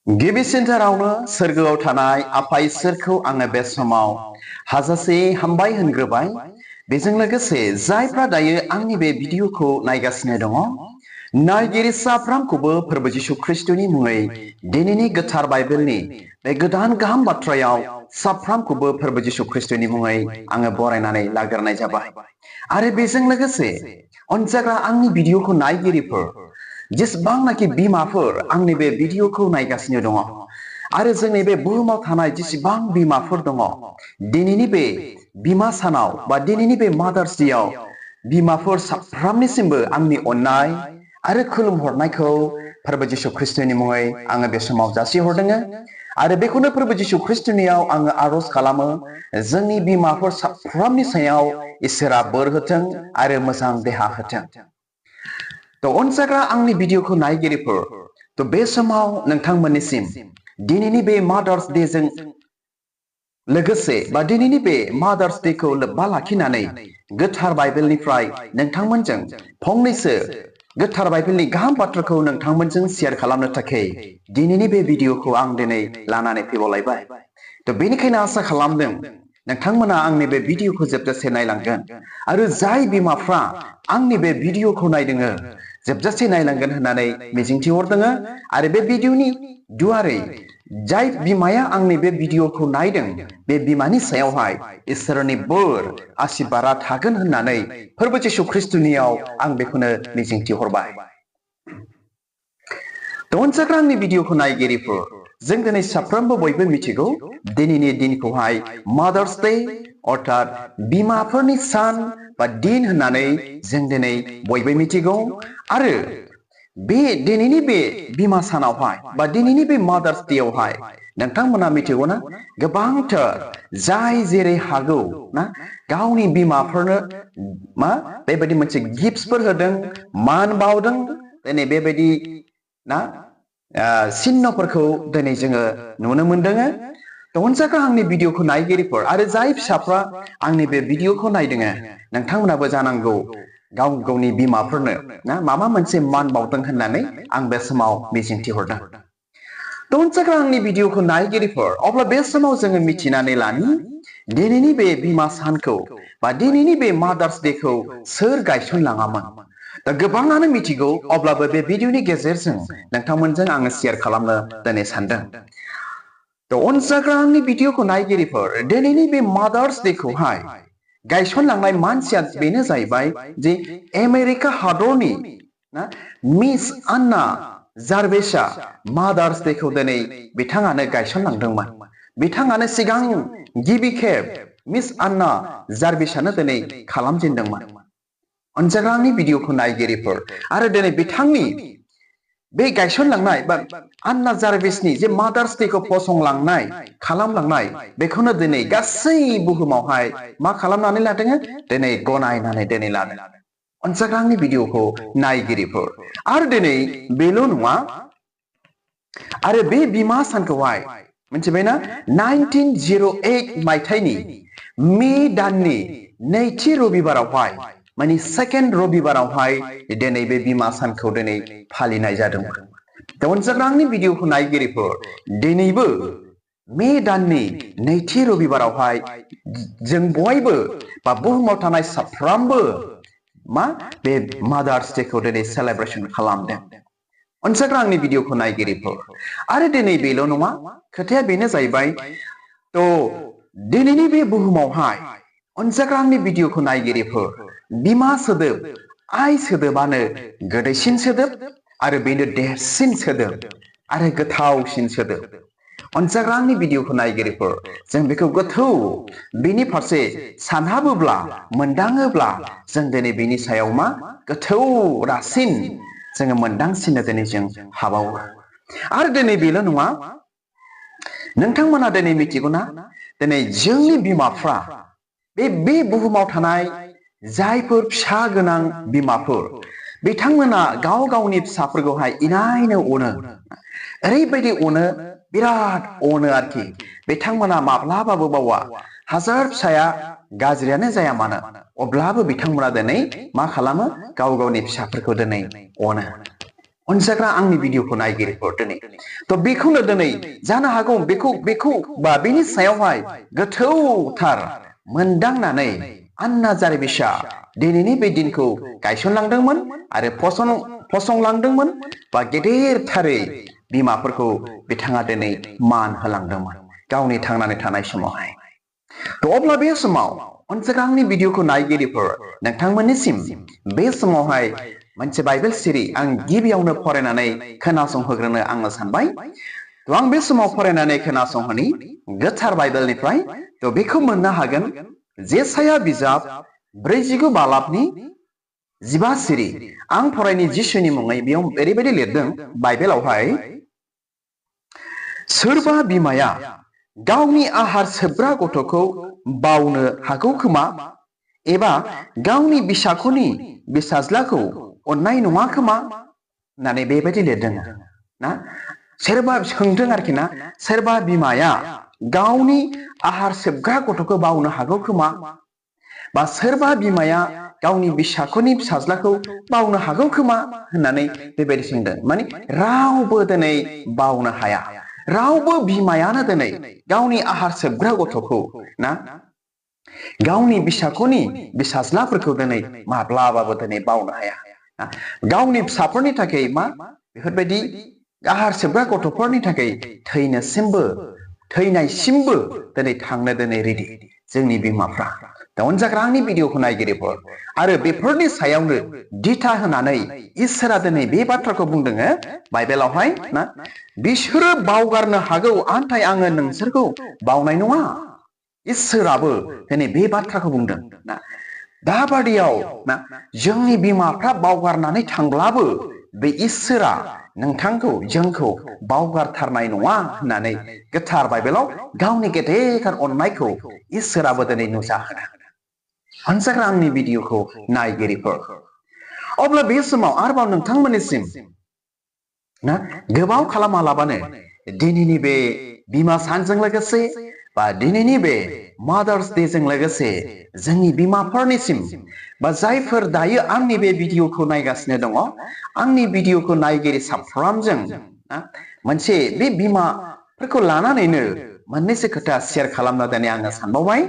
गिबिसिनथारावनो सोरगोआव थानाय आफा इसोरखौ आङो बे समाव हाजासे हामबाय होनग्रोबाय। बेजों लोगोसे जायफ्रा दायो आंनि बे भिडिअखौ नायगासिनो दङ, नायगिरि साफ्रामखौबो फोरबो जिसु ख्रिस्टनि मुङै दिनैनि गोथार बाइबेलनि बे गोदान गाहाम बाथ्रायाव साफ्रामखौबो फोरबो जिसु ख्रिस्टनि मुङै आङो बरायनानै लाग्रोनाय जाबाय। आरो बेजों लोगोसे अनजाग्रा आंनि भिडिअखौ नायगिरिफोर जेसेबांनाखि बिमाफोर आंनि बे भिडिअखौ नायगासिनो दङ आरो जोंनि बे बुहुमाव थानाय जेसेबां बिमाफोर दङ, दिनैनि बे बिमा सानाव बा दिनैनि बे मादार्स डेआव बिमाफोर साफ्रामनिसिमबो आंनि अननाय आरो खुलुमहरनायखौ फोरबो जिसु ख्रिस्टनि मुङै आङो बे समाव जासिहरदों। आरो बेखौनो फोरबो जिसु ख्रिस्टनियाव आङो आरज खालामो, जोंनि बिमाफोर साफ्रामनि सायाव इसोरा बोर होथों आरो मोजां देहा होथों। अनजाग्रा आंनि भिडिअखौ नायगिरिफोर, बे समाव नोंथांमोननिसिम दिनैनि बे मादार्स डेजों लोगोसे बा दिनैनि बे मादार्स डेखौ लोब्बा लाखिनानै गोथार बाइबेलनिफ्राय नोंथांमोनजों फंनैसो गोथार बाइबेलनि गाहाम बाथ्राखौ नोंथांमोनजों शेयार खालामनो थाखाय दिनैनि बे भिडिअखौ आं दिनै लानानै फैबावलायबाय। बेनिखायनो आसा खालामदों नोंथांमोना आंनि बे भिडिअखौ जोबजासे नायलांगोन आरो जाय बिमाफ्रा आंनि बे भिडिअखौ नायदों जोबजासे नायलांगोन होननानै मिजिंथिहरदों। आरो बे भिडिअनि दुआरै जाय बिमाया आंनि बे भिडिअखौ नायदों, बे बिमानि सायावहाय इसोरनि बोर आशीर्बादा थागोन होननानै फोरबो जिसु ख्रिस्टनियाव आं बेखौनो मिजिंथिहरबाय। अनजाग्रा आंनि भिडिअखौ नायगिरिफोर, जों दिनै साफ्रोमबो बयबो मिथिगौ दिनैनि दिनखौहाय मादार्स डे अर्थात बिमाफोरनि सान बा दिन होननानै जों दिनै बयबो मिथिगौ। आरो बे दिनैनि बे बिमा सानावहाय बा दिनैनि बे मादार्स डेआवहाय नोंथांमोना मिथिगौना, गोबांथार जाय जेरै हागौ ना गावनि बिमाफोरनो बेबायदि मोनसे गिफ्टफोर होदों, मान बावदों। दिनै बेबायदि ना सिन्नफोरखौ दिनै जोङो नुनो मोनदों। अनजाग्रा आंनि भिडिअखौ नायगिरिफोर आरो जाय फिसाफ्रा आंनि बे भिडिअखौ नायदों, नोंथांमोनाबो जानांगौ गाव गावनि बिमाफोरनो ना माबा मोनसे मान बावदों होननानै आं बे समाव मिजिंथिहरदों। अनजाग्रा आंनि भिडिअखौ नायगिरिफोर, अब्ला बे समाव जोङो मिथिनानै लानि दिनैनि बे बिमा सानखौ बा दिनैनि बे मादार्स डेखौ सोर गायसनलाङामोन। गोबाङानो मिथिगौ, अब्लाबो बे भिडिअनि गेजेरजों नोंथांमोनजों आङो शेयार खालामनो दिनै सानदों। अनजाग्रा आंनि भिडिअखौ नायगिरिफोर, दिनैनि बे मादार्स डेखौहाय गायसनलांनाय मानसिया बेनो जाहैबाय जे आमेरिका हादरनि ना मिस आन्ना जार्वेसआ मादार्स डेखौ दिनै बिथाङानो गायसनलांदोंमोन। बिथाङानो सिगां गिबि खेब मिस आन्ना जार्वेसआनो दिनै खालामजेनदोंमोन। अनजाग्रा आंनि भिडिअखौ नायगिरिफोर, आरो दिनै बिथांनि बे गायसनलांनाय बा आन्ना जार्वेसनि जे मादार्स डेखौ फसंलांनाय खालामलांनाय, बेखौनो दिनै गासै बुहुमावहाय मा खालामनानै लादों, दिनै गनायनानै दिनै लादों। अनजाग्रा आंनि भिडिअखौ नायगिरिफोर, आरो दिनै बेल' नङा, आरो बे बिमा सानखौहाय मिथिबायना 1908 मायथाइनि मे दाननि नैथि रबिबारावहाय माने सेकेन्ड रबिबारावहाय दिनै बे बिमा सानखौ दिनै फालिनाय जादोंमोन। अनजाग्रा आंनि भिडिअखौ नायगिरिफोर, दिनैबो मे दाननि नैथि रबिबारावहाय जों बयबो बा बुहुमाव थानाय साफ्रोमबो मा बे मादार्स डेखौ दिनै सेलेब्रेसन खालामदों। अनजाग्रा आंनि भिडिअखौ नायगिरिफोर, आरो दिनै बेल' नङा, खोथाया बेनो जाहैबाय दिनैनि बे बुहुमावहाय अनजाग्रा आंनि भिडिअखौ नायगिरिफोर, बिमा सोदोब आइ सोदोबानो गोदैसिन सोदोब आरो बेनो देरसिन सोदोब आरो गोथावसिन सोदोब। अनजाग्रा आंनि भिडिअखौ नायगिरिफोर, जों बेखौ गोथौ बेनि फारसे सानहाबोब्ला मोनदाङोब्ला जों दिनै बेनि सायाव मा गोथौ रासिन जोङो मोनदांसिनो दिनै जों हाबावो। आरो दिनै बेल' नङा, नोंथांमोना दिनै मिथिगौना, दिनै जोंनि बिमाफ्रा बे बुहुमाव थानाय जायफोर फिसा गोनां बिमाफोर, बिथांमोना गाव गावनि फिसाफोरखौहाय इनायनो अनो, ओरैबायदि अनो, बिराद अनो आरोखि। बिथांमोना माब्लाबाबो बावा, हाजार फिसाया गाज्रियानो जाया मानो, अब्लाबो बिथांमोना दिनै मा खालामो, गाव गावनि फिसाफोरखौ दिनै अनो। अनजाग्रा आंनि भिडिअखौ नायगिरिफोर दिनै तो बेखौनो दिनै जानो हागौ बेखौ बा बेनि सायावहाय गोथौथार मोनदांनानै आन्ना जारिबिसा दिनैनि बे दिनखौ गायसनलांदोंमोन आरो फसंलांदोंमोन बा गेदेरथारै बिमाफोरखौ बिथाङा दिनै मान होलांदोंमोन गावनि थांनानै थानाय समावहाय तो अब्ला बे समाव अनजाग्रा आंनि भिडिअखौ नायगिरिफोर नोंथांमोननिसिम बे समावहाय मोनसे बाइबेल सिरि आं गिबियावनो फरायनानै खोनासंहोग्रोनो आङो सानबाय तो आं बे समाव फरायनानै खोनासंहोनि गोथार बाइबेलनिफ्राय तो बेखौ मोननो हागोन जेसाया बिजाब 49 बालाबनि 15 सिरि आं फरायनि जिसुनि मुङै बेयाव ओरैबायदि लिरदों बाइबेलावहाय सोरबा बिमाया गावनि आहार सोबग्रा गथ'खौ बावनो हागौ खोमा एबा गावनि बिसाख'नि बिसाज्लाखौ अननाय नङा खोमा होननानै बेबायदि लिरदों ना सोरबा सोंदों आरोखि ना सोरबा बिमाया गावनि आहार सोबग्रा गथ'खौ बावनो हागौ खोमा बा सोरबा बिमाया गावनि बिसाख'नि फिसाज्लाखौ बावनो हागौ खोमा होननानै बेबायदि सोंदों माने रावबो दिनै बावनो हाया रावबो बिमायानो दिनै गावनि आहार सोबग्रा गथ'खौ ना गावनि बिसाख'नि बिसाज्लाफोरखौ दिनै माब्लाबाबो दिनै बावनो हाया गावनि फिसाफोरनि थाखाय मा बेफोरबायदि आहार सोबग्रा गथ'फोरनि थाखाय थैनायसिमबो दिनै थांनो दिनै रेडि जोंनि बिमाफ्रा दा अनजाग्रा आंनि भिडिअखौ नायगिरिफोर आरो बेफोरनि सायावनो दिथा होनानै इसोरा दिनै बे बाथ्राखौ बुंदों बाइबेलावहाय ना बिसोरो बावगारनो हागौ नाथाय आङो नोंसोरखौ बावनाय नङा इसोराबो दिनै बे बाथ्राखौ बुंदों ना दाबादियाव ना जोंनि बिमाफ्रा बावगारनानै थांब्लाबो बे इसोरा नोंथांखौ जोंखौ बावगारथारनाय नङा होननानै गोथार बाइबेलाव गावनि गेदेरथार अननायखौ इसोराबो दिनै नुजाहोदों अनजाग्रा आंनि भिडिअखौ नायगिरिफोर अब्ला बे समाव आरोबाव नोंथांमोननिसिम ना गोबाव खालामालाबानो दिनैनि बे बिमा सानजों लोगोसे बा दिनैनि बे मादार्स डे जों लोगोसे जोंनि बिमाफोरनिसिम बा जायफोर दायो आंनि बे भिडिअखौ नायगासिनो दङ आंनि भिडिअखौ नायगिरि साफ्रोमजों मोनसे बे बिमाफोरखौ लानानैनो मोननैसो खोथा शेयार खालामना दोनै आङो सानबावबाय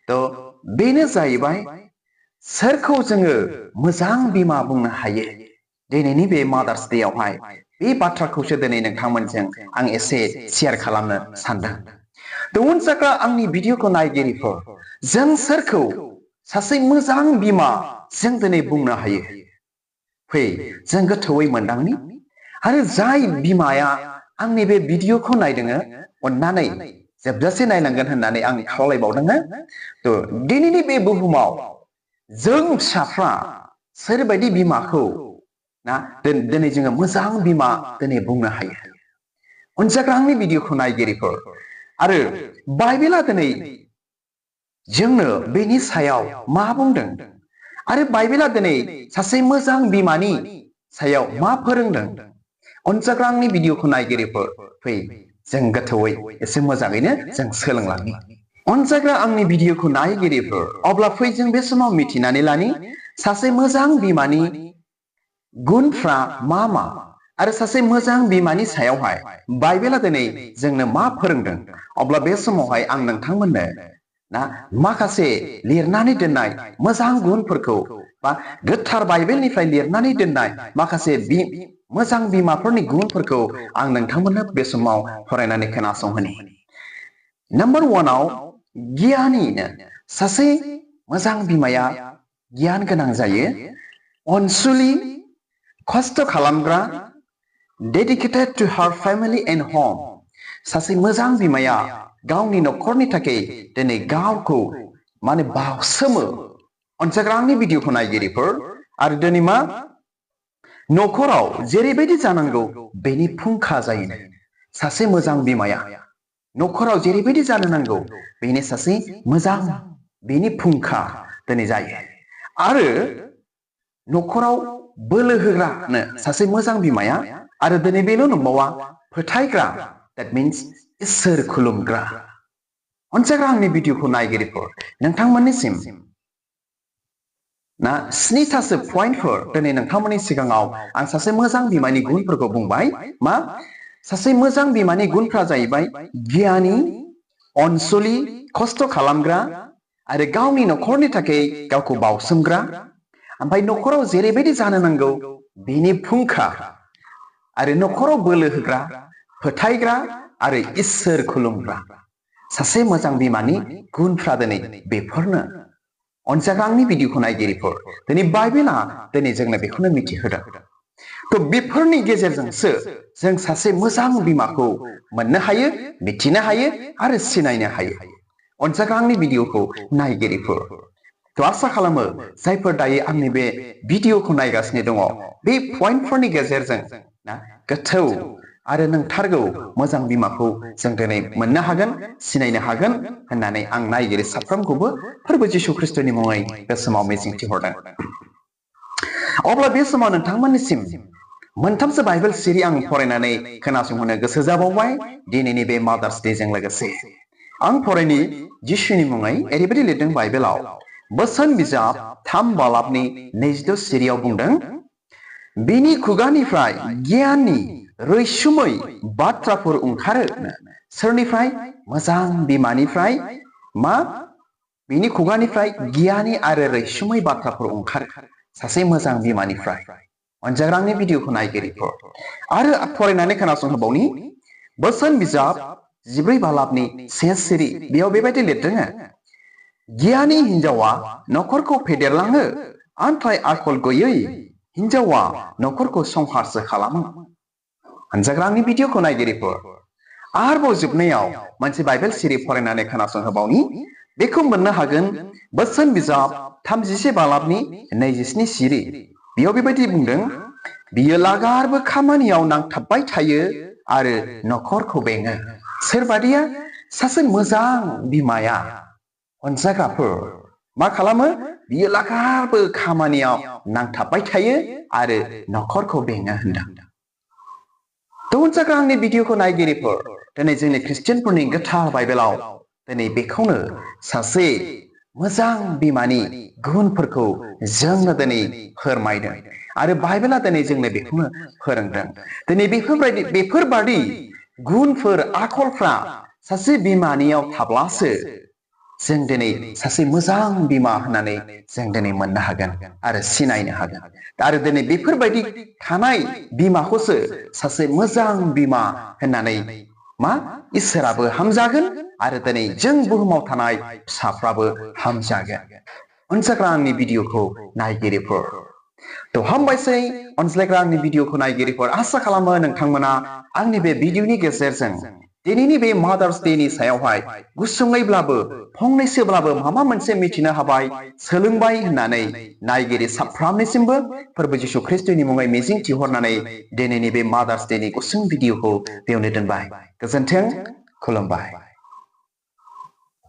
तो बेनो जाहैबाय सोरखौ जोङो मोजां बिमा बुंनो हायो दिनैनि बे मादार्स डे आवहाय बे बाथ्राखौसो दिनै नोंथांमोनजों आं एसे शेयार खालामनो सानदों तो अनजाग्रा आंनि भिडिअखौ नायगिरिफोर जों सोरखौ सासे मोजां बिमा जों दिनै बुंनो हायो फै जों गोथौयै मोनदांनि आरो जाय बिमाया आंनि बे भिडिअखौ नायदों अननानै जोबजासे नायनांगोन होननानै आं खावलायबावदों तो दिनैनि बे बुहुमाव जों फिसाफ्रा सोरबायदि बिमाखौ ना दिनै जोङो मोजां बिमा दिनै बुंनो हायो अनजाग्रा आंनि भिडिअखौ नायगिरिफोर आरो बाइबेला दिनै जोंनो बेनि सायाव मा बुंदों आरो बाइबेला दिनै सासे मोजां बिमानि सायाव मा फोरोंदों अनजाग्रा आंनि भिडिअखौ नायगिरिफोर फै जों गोथौयै एसे मोजाङैनो जों सोलोंलांनि अनजाग्रा आंनि भिडिअखौ नायगिरिफोर अब्ला फै जों बे समाव मिथिनानै लानि सासे मोजां बिमानि गुनफ्रा मा मा आरो सासे मोजां बिमानि सायावहाय बाइबेला दिनै जोंनो मा फोरोंदों अब्ला बे समावहाय आं नोंथांमोननो ना माखासे लिरनानै दोननाय मोजां गुनफोरखौ बा गोथार बाइबेलनिफ्राय लिरनानै दोननाय माखासे मोजां बिमाफोरनि गुनफोरखौ आं नोंथांमोननो बे समाव फरायनानै खोनासंहोनि नम्बर 1 आव गियानिनो सासे मोजां बिमाया गियान गोनां जायो अनसुलि खस्थ' खालामग्रा डेडिकेटेड टु हार फेमिलि एन्ड हम सासे मोजां बिमाया गावनि न'खरनि थाखाय दिनै गावखौ माने बावसोमो अनजाग्रा आंनि भिडिअखौ नायगिरिफोर आरो दिनै मा न'खराव जेरैबायदि जानांगौ बेनि फुंखा जायो सासे मोजां बिमाया न'खराव जेरैबायदि जानो नांगौ बेनि सासे मोजां बेनि फुंखा दिनै जायो आरो न'खराव बोलो होग्रानो सासे मोजां बिमाया आरो दिनै बेल' नंबावा फोथायग्रा that means इसोर खुलुमग्रा अनजाग्रा आंनि भिडिअखौ नायगिरिफोर नोंथांमोननिसिम ना स्निथासो पॉइंटफोर दिनै नोंथांमोननि सिगाङाव आं सासे मोजां बिमानि गुनफोरखौ बुंबाय मा सासे मोजां बिमानि गुनफ्रा जाहैबाय गियानि अनसुलि खस्थ' खालामग्रा आरो गावनि नखरनि थाखाय गावखौ बावसोमग्रा ओमफ्राय नखराव जेरैबायदि जानो नांगौ बेनि फुंखा आरो नखराव बोलो होग्रा फोथायग्रा आरो इसोर खुलुमग्रा सासे मोजां बिमानि गुनफ्रा दिनै बेफोरनो अनजाग्रा आंनि भिडिअखौ नायगिरिफोर दिनै बाइबेला दिनै जोंनो बेखौनो मिथिहोदों थ' बेफोरनि गेजेरजोंसो जों सासे मोजां बिमाखौ मोननो हायो मिथिनो हायो आरो सिनायनो हायो अनजाग्रा आंनि भिडिअखौ नायगिरिफोर थ' आसा खालामो जायफोर दायो आंनि बे भिडिअखौ नायगासिनो दङ बे पइन्टफोरनि गेजेरजों ना गोथौ आरो नंथारगौ मोजां बिमाखौ जों दिनै मोननो हागोन सिनायनो हागोन होननानै आं नायगिरि साफ्रोमखौबो फोरबो जिशु ख्रिस्टनि मुङै बे समाव मिजिंथिहरदों अब्ला बे समाव नोंथांमोननिसिम मोनथामसो बाइबेल सिरि आं फरायनानै खोनासंहोनो गोसो जाबावबाय दिनैनि बे मादार्स डेजों लोगोसे आं फरायनि जिशुनि मुङै ओरैबायदि लिरदों बाइबेलाव बोसोन बिजाब 3 बालाबनि 22 सिरियाव बुंदों बिनि खुगानिफ्राय गियाननि रैसुमै बाथ्राफोर ओंखारो सोरनिफ्राय मोजां बिमानिफ्राय मा बिनि खुगानिफ्राय गियानि आरो रैसुमै बाथ्राफोर ओंखारो सासे मोजां बिमानिफ्राय अनजाग्रा आंनि भिडिअखौ नायगिरिफोर आरो फरायनानै खोनासंहोबावनि बोसोन बिजाब 14 बालाबनि 1 सिरि बेयाव बेबायदि लिरदों गियानि हिन्जावा नखरखौ फेदेरलाङो आन्थाय आखल गैयै हिन्जावा नखरखौ संहारसो खालामो अनजाग्रा आंनि भिडिअखौ नायगिरिफोर आरोबाव जोबनायाव मोनसे बाइबेल सिरि फरायनानै खोनासंहोबावनि बेखौ मोननो हागोन बोसोन बिजाब 31 बालाबनि 27 सिरि बेयाव बेबायदि बुंदों बियो लागारबो खामानियाव नांथाबबाय थायो आरो नखरखौ बेङो सोरबादिया सासे मोजां बिमाया अनजाग्राफोर मा खालामो बियो लागारबो खामानियाव नांथाबबाय थायो आरो नखरखौ बेङो होनदों अनजाग्रा आंनि भिडिअखौ नायगिरिफोर दिनै जोंनि ख्रिस्टियानफोरनि गोथार बाइबेलाव दिनै बेखौनो सासे मोजां बिमानि गुनफोरखौ जोंनो दिनै फोरमायदों आरो बाइबेला दिनै जोंनो बेखौनो फोरोंदों दिनै बेफोरबादि गुनफोर आखलफ्रा सासे बिमानियाव थाब्लासो जों दिनै सासे मोजां बिमा होननानै जों दिनै मोननो हागोन आरो सिनायनो हागोन आरो दिनै बेफोरबायदि थानाय बिमाखौसो सासे मोजां बिमा होननानै मा इसोराबो हामजागोन आरो दिनै जों बुहुमाव थानाय फिसाफ्राबो हामजागोन अनजाग्रा आंनि भिडिअखौ नायगिरिफोर थ' हामबायसै अनज्लायग्रा आंनि भिडिअखौ नायगिरिफोर आसा खालामो नोंथांमोना आंनि बे भिडिअनि गेजेरजों दिनैनि बे मादार्स डेनि सायावहाय गुसुङैब्लाबो फंनैसोब्लाबो माबा मोनसे मिथिनो हाबाय सोलोंबाय होननानै नायगिरि साफ्रोमनिसिमबो फोरबो जिशु ख्रिस्टनि मुङै मिजिंथिहरनानै दिनैनि बे मादार्स डेनि गुसुं भिडिअखौ बेयावनो दोनबाय गोजोन्थों खुलुमबाय